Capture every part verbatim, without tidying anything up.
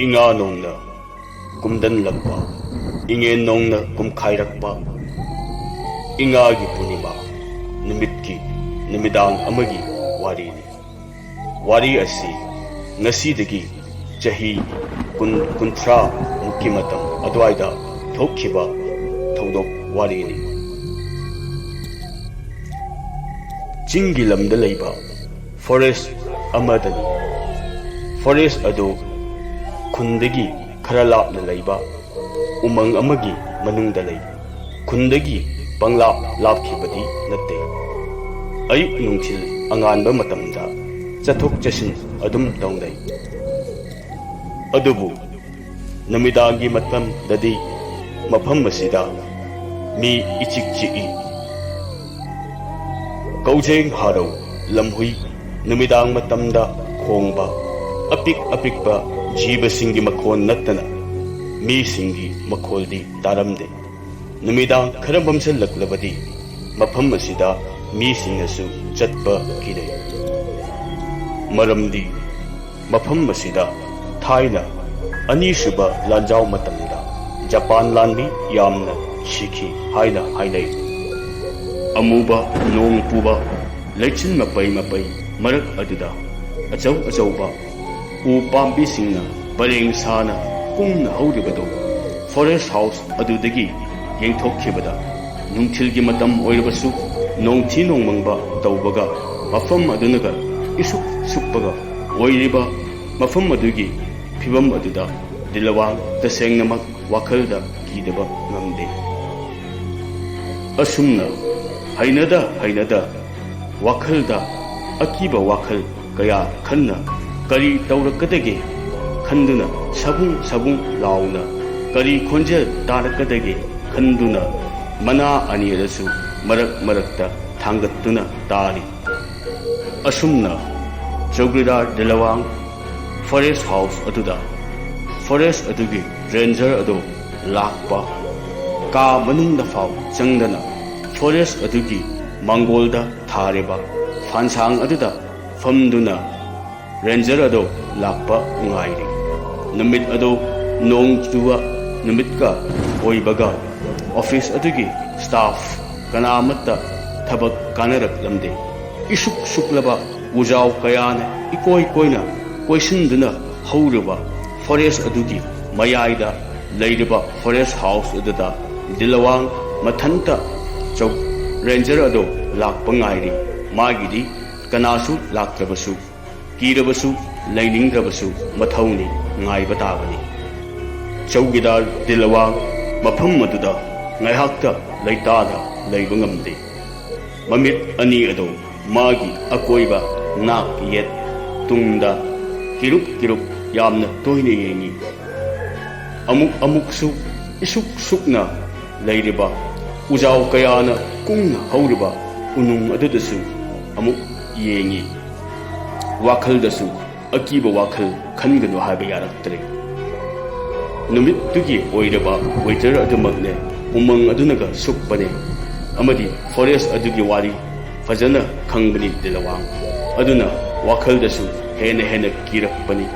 ꯏꯉꯥ ꯅꯣꯡꯅ ꯀꯨꯝꯗꯟꯂꯛꯄ, ꯏꯉꯦꯟ ꯅꯣꯡꯅ ꯀꯨꯝꯈꯥꯏꯔꯛꯄ, ꯏꯉꯥꯒꯤ ꯄꯨꯔꯅꯤꯃꯥ ꯅꯨꯃꯤꯠꯀꯤ ꯅꯨꯃꯤꯗꯥꯡ ꯑꯃꯒꯤ ꯋꯥꯔꯤꯅꯤ꯫ ꯋꯥꯔꯤ ꯑꯁꯤ ꯉꯁꯤꯗꯒꯤ ꯆꯍꯤ ꯀꯨꯟ, ꯀꯨꯟꯊ꯭ꯔꯥ ꯃꯨꯛꯀꯤ ꯃꯇꯝ ꯑꯗꯨꯋꯥꯏꯗ ꯊꯣꯛꯈꯤꯕ ꯊꯧꯗꯣꯛ ꯋꯥꯔꯤꯅꯤ꯫ ꯆꯤꯡꯒꯤ ꯂꯝꯗ ꯂꯩꯕ ꯐꯣꯔꯦꯁ ꯑꯃꯗꯅꯤ꯫ ꯐꯣꯔꯦꯁ ꯑꯗꯨ ꯈꯨꯟꯗꯒꯤ ꯈꯔ ꯂꯥꯞꯅ ꯂꯩꯕ ꯎꯃꯪ ꯑꯃꯒꯤ ꯃꯅꯨꯡꯗ ꯂꯩ꯫ ꯈꯨꯟꯗꯒꯤ ꯄꯪꯂꯥꯞ ꯂꯥꯞꯈꯤꯕꯗꯤ ꯅꯠꯇꯦ꯫ ꯑꯌꯨꯛ ꯅꯨꯡꯊꯤꯜ ꯑꯉꯥꯟꯕ ꯃꯇꯝꯗ ꯆꯠꯊꯣꯛ ꯆꯠꯁꯤꯟ ꯑꯗꯨꯝ ꯇꯧꯅꯩ꯫ ꯑꯗꯨꯕꯨ ꯅꯨꯃꯤꯗꯥꯡꯒꯤ ꯃꯇꯝꯗꯗꯤ ꯃꯐꯝ ꯑꯁꯤꯗ ꯃꯤ ꯏꯆꯤꯛ ꯆꯤꯛꯏ꯫ ꯀꯧꯖꯦꯡ ꯍꯥꯔꯧ, ꯂꯝꯍꯨꯏ, ꯅꯨꯃꯤꯗꯥꯡ ꯃꯇꯝꯗ ꯈꯣꯡꯕ, ꯑꯄꯤꯛ ꯑꯄꯤꯛꯄ ꯖꯤꯕꯁꯤꯡꯒꯤ ꯃꯈꯣꯟ ꯅꯠꯇꯅ ꯃꯤꯁꯤꯡꯒꯤ ꯃꯈꯣꯜꯗꯤ ꯇꯥꯔꯝꯗꯦ꯫ ꯅꯨꯃꯤꯗꯥꯡ ꯈꯔ ꯃꯝꯁꯤꯜꯂꯛꯂꯕꯗꯤ ꯃꯐꯝ ꯑꯁꯤꯗ ꯃꯤꯁꯤꯡꯅꯁꯨ ꯆꯠꯄ ꯀꯤꯅꯩ꯫ ꯃꯔꯝꯗꯤ ꯃꯐꯝ ꯑꯁꯤꯗ ꯊꯥꯏꯅ ꯑꯅꯤꯁꯨꯕ ꯂꯥꯟꯖꯥꯎ ꯃꯇꯝꯗ ꯖꯄꯥꯟ ꯂꯥꯟꯃꯤ ꯌꯥꯝꯅ ꯁꯤꯈꯤ ꯍꯥꯏꯅ ꯍꯥꯏꯅꯩ꯫ ꯑꯃꯨꯕ ꯅꯣꯡ ꯄꯨꯕ ꯂꯩꯆꯤꯜ ꯃꯄꯩ ꯃꯄꯩ ꯃꯔꯛ ꯑꯗꯨꯗ ꯑꯆꯧ ꯑꯆꯧꯕ ꯎ ꯄꯥꯝꯕꯤꯁꯤꯡꯅ ꯄꯔꯦꯡ ꯁꯥꯅ ꯀꯨꯡꯅ ꯍꯧꯔꯤꯕꯗꯨ ꯐꯣꯔꯦꯁ ꯍꯥꯎꯁ ꯑꯗꯨꯗꯒꯤ ꯌꯦꯡꯊꯣꯛꯈꯤꯕꯗ, ꯅꯨꯡꯊꯤꯜꯒꯤ ꯃꯇꯝ ꯑꯣꯏꯔꯕꯁꯨ ꯅꯣꯡꯊꯤ ꯅꯣꯡꯃꯪꯕ ꯇꯧꯕꯒ ꯃꯐꯝ ꯑꯗꯨꯅꯒ ꯏꯁꯨꯛ ꯁꯨꯞꯄꯒ ꯑꯣꯏꯔꯤꯕ ꯃꯐꯝ ꯑꯗꯨꯒꯤ ꯐꯤꯕꯝ ꯑꯗꯨꯗ ꯗꯤꯂꯋꯥꯡ ꯇꯁꯦꯡꯅꯃꯛ ꯋꯥꯈꯜꯗ ꯀꯤꯗꯕ ꯉꯝꯗꯦ꯫ ꯑꯁꯨꯝꯅ ꯍꯩꯅꯗ ꯍꯩꯅꯗ ꯋꯥꯈꯜꯗ ꯑꯀꯤꯕ ꯋꯥꯈꯜ ꯀꯌꯥ ꯈꯟꯅ ꯀꯔꯤ ꯇꯧꯔꯛꯀꯗꯒꯦ ꯈꯟꯗꯨꯅ ꯁꯕꯨꯡ ꯁꯕꯨꯡ ꯂꯥꯎꯅ ꯀꯔꯤ ꯈꯣꯟꯖꯦꯜ ꯇꯥꯔꯛꯀꯗꯒꯦ ꯈꯟꯗꯨꯅ ꯃꯅꯥ ꯑꯅꯤꯔꯁꯨ ꯃꯔꯛ ꯃꯔꯛꯇ ꯊꯥꯡꯒꯠꯇꯨꯅ ꯇꯥꯔꯤ꯫ ꯑꯁꯨꯝꯅ ꯆꯧꯀꯤꯗꯥꯔ ꯗꯤꯂꯋꯥꯡ ꯐꯣꯔꯦꯁ ꯍꯥꯎꯁ ꯑꯗꯨꯗ ꯐꯣꯔꯦꯁ ꯑꯗꯨꯒꯤ ꯔꯦꯟꯖꯔ ꯑꯗꯨ ꯂꯥꯛꯄ, ꯀꯥ ꯃꯅꯨꯡꯗ ꯐꯥꯎ ꯆꯪꯗꯅ ꯐꯣꯔꯦꯁ ꯑꯗꯨꯒꯤ ꯃꯥꯡꯒꯣꯜꯗ ꯊꯥꯔꯤꯕ ꯐꯥꯟꯁꯥꯡ ꯑꯗꯨꯗ ꯐꯝꯗꯨꯅ ꯔꯦꯟꯖꯔ ꯑꯗꯨ ꯂꯥꯛꯄ ꯉꯥꯏꯔꯤ꯫ ꯅꯨꯃꯤꯠ ꯑꯗꯨ ꯅꯣꯡ ꯆꯨꯕ ꯅꯨꯃꯤꯠꯀ ꯑꯣꯏꯕꯒ, ꯑꯣꯐꯤꯁ ꯑꯗꯨꯒꯤ ꯁ꯭ꯇꯥꯐ ꯀꯅꯥꯃꯠꯇ ꯊꯕꯛ ꯀꯥꯟꯅꯔꯛꯂꯝꯗꯦ꯫ ꯏꯁꯨꯛ ꯁꯨꯛꯂꯕ ꯎꯖꯥꯎ ꯀꯌꯥꯅ ꯏꯀꯣꯏ ꯀꯣꯏꯅ ꯀꯣꯏꯁꯤꯟꯗꯨꯅ ꯍꯧꯔꯤꯕ ꯐꯣꯔꯦꯁ ꯑꯗꯨꯒꯤ ꯃꯌꯥꯏꯗ ꯂꯩꯔꯤꯕ ꯐꯣꯔꯦꯁ ꯍꯥꯎꯁ ꯑꯗꯨꯗ ꯗꯤꯂꯋꯥꯡ ꯃꯊꯟꯇ ꯆꯧ-, ꯔꯦꯟꯖꯔ ꯑꯗꯨ ꯂꯥꯛꯄ ꯉꯥꯏꯔꯤ꯫ ꯃꯥꯒꯤꯗꯤ ꯀꯅꯥꯁꯨ ꯂꯥꯛꯇ꯭ꯔꯕꯁꯨ, ꯀꯤꯔꯕꯁꯨ, ꯂꯩꯅꯤꯡꯗ꯭ꯔꯕꯁꯨ ꯃꯊꯧꯅꯤ ꯉꯥꯏꯕ ꯇꯥꯕꯅꯤ꯫ ꯆꯧꯀꯤꯗꯥꯔ ꯗꯤꯂꯋꯥꯡ ꯃꯐꯝ ꯑꯗꯨꯗ ꯉꯥꯏꯍꯥꯛꯇ ꯂꯩꯇꯥꯗ ꯂꯩꯕ ꯉꯝꯗꯦ꯫ ꯃꯃꯤꯠ ꯑꯅꯤ ꯑꯗꯨ ꯃꯥꯒꯤ ꯑꯀꯣꯏꯕ ꯅꯥꯛ ꯌꯦꯠ ꯇꯨꯡꯗ ꯀꯤꯔꯨꯞ ꯀꯤꯔꯨꯞ ꯌꯥꯝꯅ ꯇꯣꯏꯅ ꯌꯦꯡꯏ꯫ ꯑꯃꯨꯛ ꯑꯃꯨꯛꯁꯨ ꯏꯁꯨꯛ ꯁꯨꯛꯅ ꯂꯩꯔꯤꯕ ꯎꯖꯥꯎ ꯀꯌꯥꯅ ꯀꯨꯡꯅ ꯍꯧꯔꯤꯕ ꯎꯅꯨꯡ ꯑꯗꯨꯗꯁꯨ ꯑꯃꯨꯛ ꯌꯦꯡꯏ꯫ ꯋꯥꯈꯜꯗꯁꯨ ꯑꯀꯤꯕ ꯋꯥꯈꯜ ꯈꯟꯒꯅꯨ ꯍꯥꯏꯕ ꯌꯥꯔꯛꯇ꯭ꯔꯦ꯫ ꯅꯨꯃꯤꯠꯇꯨꯒꯤ ꯑꯣꯏꯔꯕ ꯋꯦꯗꯔ ꯑꯗꯨꯃꯛꯅꯦ ꯎꯃꯪ ꯑꯗꯨꯅꯒ ꯁꯨꯛꯄꯅꯦ, ꯑꯃꯗꯤ ꯐꯣꯔꯦꯁ ꯑꯗꯨꯒꯤ ꯋꯥꯔꯤ ꯐꯖꯅ ꯈꯪꯕꯅꯤ ꯗꯤꯂꯋꯥꯡ꯫ ꯑꯗꯨꯅ ꯋꯥꯈꯜꯗꯁꯨ ꯍꯦꯟꯅ ꯍꯦꯟꯅ ꯀꯤꯔꯛꯄꯅꯤ꯫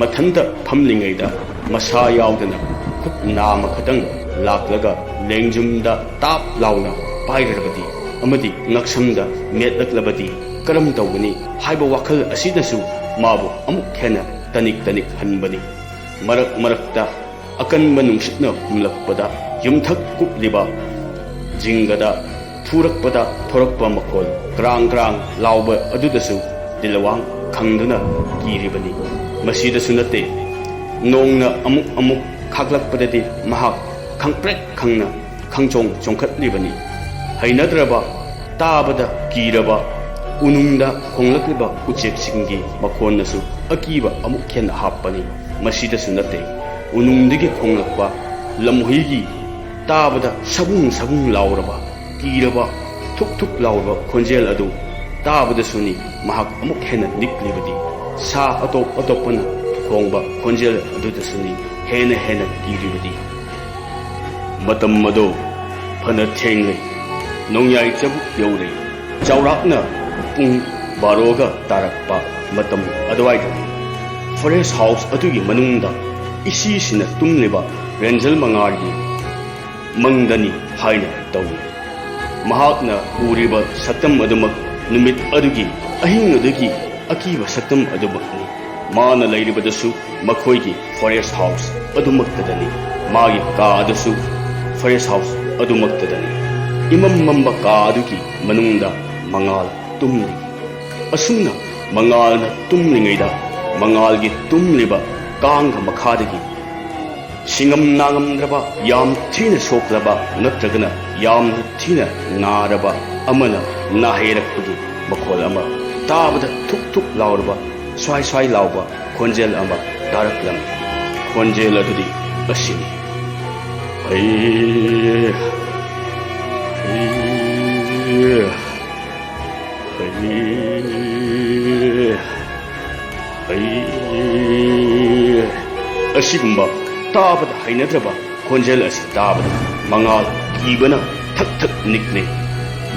ꯃꯊꯟꯇ ꯐꯝꯂꯤꯉꯩꯗ ꯃꯁꯥ ꯌꯥꯎꯗꯅ ꯈꯨꯠ ꯅꯥꯝꯃ ꯈꯛꯇꯪ ꯂꯥꯛꯂꯒ ꯂꯦꯡꯖꯨꯝꯗ ꯇꯥꯞ ꯂꯥꯎꯅ ꯄꯥꯏꯔꯔꯕꯗꯤ ꯑꯃꯗꯤ ꯉꯛꯁꯝꯗ ꯃꯦꯠꯂꯛꯂꯕꯗꯤ ꯀꯔꯝ ꯇꯧꯒꯅꯤ ꯍꯥꯏꯕ ꯋꯥꯈꯜ ꯑꯁꯤꯅꯁꯨ ꯃꯥꯕꯨ ꯑꯃꯨꯛ ꯍꯦꯟꯅ ꯇꯅꯤꯛ ꯇꯅꯤꯛ ꯍꯟꯕꯅꯤ꯫ ꯃꯔꯛ ꯃꯔꯛꯇ ꯑꯀꯟꯕ ꯅꯨꯡꯁꯤꯠꯅ ꯍꯨꯝꯂꯛꯄꯗ ꯌꯨꯝꯊꯛ ꯀꯨꯞꯂꯤꯕ ꯖꯤꯡꯒꯗ ꯐꯨꯔꯛꯄꯗ ꯊꯣꯔꯛꯄ ꯃꯈꯣꯜ ꯀ꯭ꯔꯥꯡ ꯀ꯭ꯔꯥꯡ ꯂꯥꯎꯕ ꯑꯗꯨꯗꯁꯨ ꯗꯤꯂꯋꯥꯡ ꯈꯪꯗꯨꯅ ꯀꯤꯔꯤꯕꯅꯤ꯫ ꯃꯁꯤꯗꯁꯨ ꯅꯠꯇꯦ, ꯅꯣꯡꯅ ꯑꯃꯨꯛ ꯑꯃꯨꯛ ꯈꯥꯛꯂꯛꯄꯗꯗꯤ ꯃꯍꯥꯛ ꯈꯪꯄ꯭ꯔꯦꯛ ꯈꯪꯅ ꯈꯪꯆꯣꯡ ꯆꯣꯡꯈꯠꯂꯤꯕꯅꯤ꯫ ꯍꯩꯅꯗ꯭ꯔꯕ, ꯇꯥꯕꯗ ꯀꯤꯔꯕ, ꯎꯅꯨꯡꯗ ꯈꯣꯡꯂꯛꯂꯤꯕ ꯎꯆꯦꯛꯁꯤꯡꯒꯤ ꯃꯈꯣꯟꯅꯁꯨ ꯑꯀꯤꯕ ꯑꯃꯨꯛ ꯍꯦꯟꯅ ꯍꯥꯞꯄꯅꯤ꯫ ꯃꯁꯤꯗꯁꯨ ꯅꯠꯇꯦ, ꯎꯅꯨꯡꯗꯒꯤ ꯈꯣꯡꯂꯛꯄ ꯂꯝꯍꯨꯏꯒꯤ ꯇꯥꯕꯗ ꯁꯕꯨꯡ ꯁꯕꯨꯡ ꯂꯥꯎꯔꯕ, ꯀꯤꯔꯕ, ꯊꯨꯛ ꯊꯨꯛ ꯂꯥꯎꯔꯕ ꯈꯣꯟꯖꯦꯜ ꯑꯗꯨ ꯇꯥꯕꯗꯁꯨꯅꯤ ꯃꯍꯥꯛ ꯑꯃꯨꯛ ꯍꯦꯟꯅ ꯅꯤꯛꯂꯤꯕꯗꯤ꯫ ꯁꯥ ꯑꯇꯣꯞ ꯑꯇꯣꯞꯄꯅ ꯈꯣꯡꯕ ꯈꯣꯟꯖꯦꯜ ꯑꯗꯨꯗꯁꯨꯅꯤ ꯍꯦꯟꯅ ꯍꯦꯟꯅ ꯀꯤꯔꯤꯕꯗꯤ꯫ ꯃꯇꯝ ꯑꯗꯨ ꯐꯅ ꯊꯦꯡꯂꯦ꯫ ꯅꯣꯡꯌꯥꯏ ꯆꯕꯨꯛ ꯌꯧꯔꯦ꯫ ꯆꯥꯎꯔꯥꯛꯅ ꯄꯨꯡ ꯕꯥꯔꯣꯒ ꯇꯥꯔꯛꯄ ꯃꯇꯝ ꯑꯗꯨꯋꯥꯏꯗꯅꯤ꯫ ꯐꯣꯔꯦꯁ ꯍꯥꯎꯁ ꯑꯗꯨꯒꯤ ꯃꯅꯨꯡꯗ ꯏꯁꯤꯁꯤꯅ ꯇꯨꯝꯂꯤꯕ ꯔꯦꯟꯖꯔ ꯃꯉꯥꯜꯒꯤ ꯃꯪꯗꯅꯤ ꯍꯥꯏꯅ ꯇꯧꯏ꯫ ꯃꯍꯥꯛꯅ ꯎꯔꯤꯕ ꯁꯛꯇꯝ ꯑꯗꯨꯃꯛ ꯅꯨꯃꯤꯠ ꯑꯗꯨꯒꯤ, ꯑꯍꯤꯡ ꯑꯗꯨꯒꯤ ꯑꯀꯤꯕ ꯁꯛꯇꯝ ꯑꯗꯨꯃꯛꯅꯤ꯫ ꯃꯥꯅ ꯂꯩꯔꯤꯕꯗꯁꯨ ꯃꯈꯣꯏꯒꯤ ꯐꯣꯔꯦꯁ ꯍꯥꯎꯁ ꯑꯗꯨꯃꯛꯇꯗꯅꯤ꯫ ꯃꯥꯒꯤ ꯀꯥ ꯑꯗꯨꯁꯨ ꯐꯣꯔꯦꯁ ꯍꯥꯎꯁ ꯑꯗꯨꯃꯛꯇꯗꯅꯤ꯫ ꯏꯃꯝ ꯃꯝꯕ ꯀꯥ ꯑꯗꯨꯒꯤ ꯃꯅꯨꯡꯗ ꯃꯉꯥꯜ ꯇꯨꯝꯂꯤ꯫ ꯑꯁꯨꯝꯅ ꯃꯉꯥꯜꯅ ꯇꯨꯝꯂꯤꯉꯩꯗ ꯃꯉꯥꯜꯒꯤ ꯇꯨꯝꯂꯤꯕ ꯀꯥꯡꯒ ꯃꯈꯥꯗꯒꯤ ꯁꯤꯡꯉꯝ ꯅꯥꯉꯝꯗ꯭ꯔꯕ, ꯌꯥꯝ ꯊꯤꯅ ꯁꯣꯛꯂꯕ ꯅꯠꯇ꯭ꯔꯒꯅ ꯌꯥꯝꯅ ꯊꯤꯅ ꯅꯥꯔꯕ ꯑꯃꯅ ꯅꯥꯍꯩꯔꯛꯄꯒꯤ ꯃꯈꯣꯜ ꯑꯃ, ꯇꯥꯕꯗ ꯊꯨꯛ ꯊꯨꯛ ꯂꯥꯎꯔꯕ, ꯁ꯭ꯋꯥꯏ ꯁ꯭ꯋꯥꯏ ꯂꯥꯎꯕ ꯈꯣꯟꯖꯦꯜ ꯑꯃ ꯇꯥꯔꯛꯂꯝꯃꯤ꯫ ꯈꯣꯟꯖꯦꯜ ꯑꯗꯨꯗꯤ ꯑꯁꯤꯅꯤ: "ꯍꯩ, ꯍꯩ, ꯍꯩ, ꯍꯩ"꯫ ꯑꯁꯤꯒꯨꯝꯕ ꯇꯥꯕꯗ ꯍꯩꯅꯗ꯭ꯔꯕ ꯈꯣꯟꯖꯦꯜ ꯑꯁꯤ ꯇꯥꯕꯗ ꯃꯉꯥꯜ ꯀꯤꯕꯅ ꯊꯛ ꯊꯛ ꯅꯤꯛꯂꯦ꯫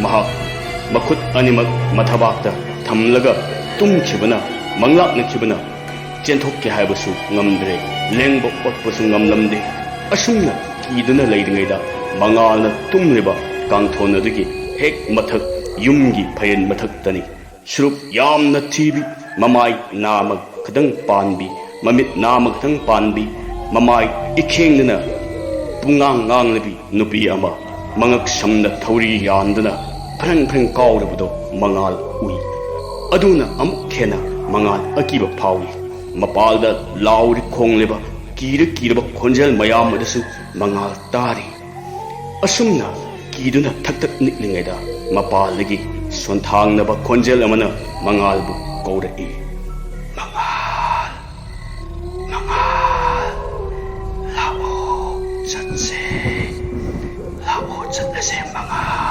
ꯃꯍꯥꯛ ꯃꯈꯨꯠ ꯑꯅꯤꯃꯛ ꯃꯊꯕꯥꯛꯇ ꯊꯝꯂꯒ ꯇꯨꯝꯈꯤꯕꯅ, ꯃꯪꯂꯥꯛꯅꯈꯤꯕꯅ ꯆꯦꯟꯊꯣꯛꯀꯦ ꯍꯥꯏꯕꯁꯨ ꯉꯝꯗ꯭ꯔꯦ, ꯂꯦꯡꯕ ꯑꯣꯠꯄꯁꯨ ꯉꯝꯂꯝꯗꯦ꯫ ꯑꯁꯨꯝꯅ ꯀꯤꯗꯨꯅ ꯂꯩꯔꯤꯉꯩꯗ ꯃꯉꯥꯜꯅ ꯇꯨꯝꯂꯤꯕ ꯀꯥꯡꯊꯣꯟ ꯑꯗꯨꯒꯤ ꯍꯦꯛ ꯃꯊꯛ, ꯌꯨꯝꯒꯤ ꯐꯩꯔꯦꯟ ꯃꯊꯛꯇꯅꯤ꯫ ꯁꯨꯔꯨꯞ ꯌꯥꯝꯅ ꯊꯤꯕꯤ, ꯃꯃꯥꯏ ꯅꯥꯃ ꯈꯛꯇꯪ ꯄꯥꯟꯕꯤ, ꯃꯃꯤꯠ ꯅꯥꯃ ꯈꯛꯇꯪ ꯄꯥꯟꯕꯤ, ꯃꯃꯥꯏ ꯏꯈꯦꯡꯗꯅ ꯄꯨꯡꯉꯥꯡ ꯉꯥꯡꯂꯕꯤ ꯅꯨꯄꯤ ꯑꯃ, ꯃꯉꯛ ꯁꯝꯅ ꯊꯧꯔꯤ ꯌꯥꯟꯗꯨꯅ ꯐ꯭ꯔꯪ ꯐ꯭ꯔꯪ ꯀꯥꯎꯔꯕꯗꯣ ꯃꯉꯥꯜ ꯎꯏ꯫ ꯑꯗꯨꯅ ꯑꯃꯨꯛ ꯍꯦꯟꯅ ꯃꯉꯥꯜ ꯑꯀꯤꯕ ꯐꯥꯎꯏ꯫ ꯃꯄꯥꯜꯗ ꯂꯥꯎꯔꯤ ꯈꯣꯡꯂꯤꯕ ꯀꯤꯔ ꯀꯤꯔꯕ ꯈꯣꯟꯖꯦꯜ ꯃꯌꯥꯝ ꯑꯗꯨꯁꯨ ꯃꯉꯥꯜ ꯇꯥꯔꯤ꯫ ꯑꯁꯨꯝꯅ ꯀꯤꯗꯨꯅ ꯊꯛ ꯊꯛ ꯅꯤꯛꯂꯤꯉꯩꯗ ꯃꯄꯥꯜꯗꯒꯤ ꯁꯣꯟꯊꯥꯡꯅꯕ ꯈꯣꯟꯖꯦꯜ ꯑꯃꯅ ꯃꯉꯥꯜꯕꯨ ꯀꯧꯔꯛꯏ꯫ "ꯃꯉꯥꯜ, ꯃꯉꯥꯜ, ꯂꯥꯛꯑꯣ, ꯆꯠꯁꯦ, ꯂꯥꯛꯑꯣ, ꯆꯠꯂꯁꯦ, ꯃꯉꯥꯜ"꯫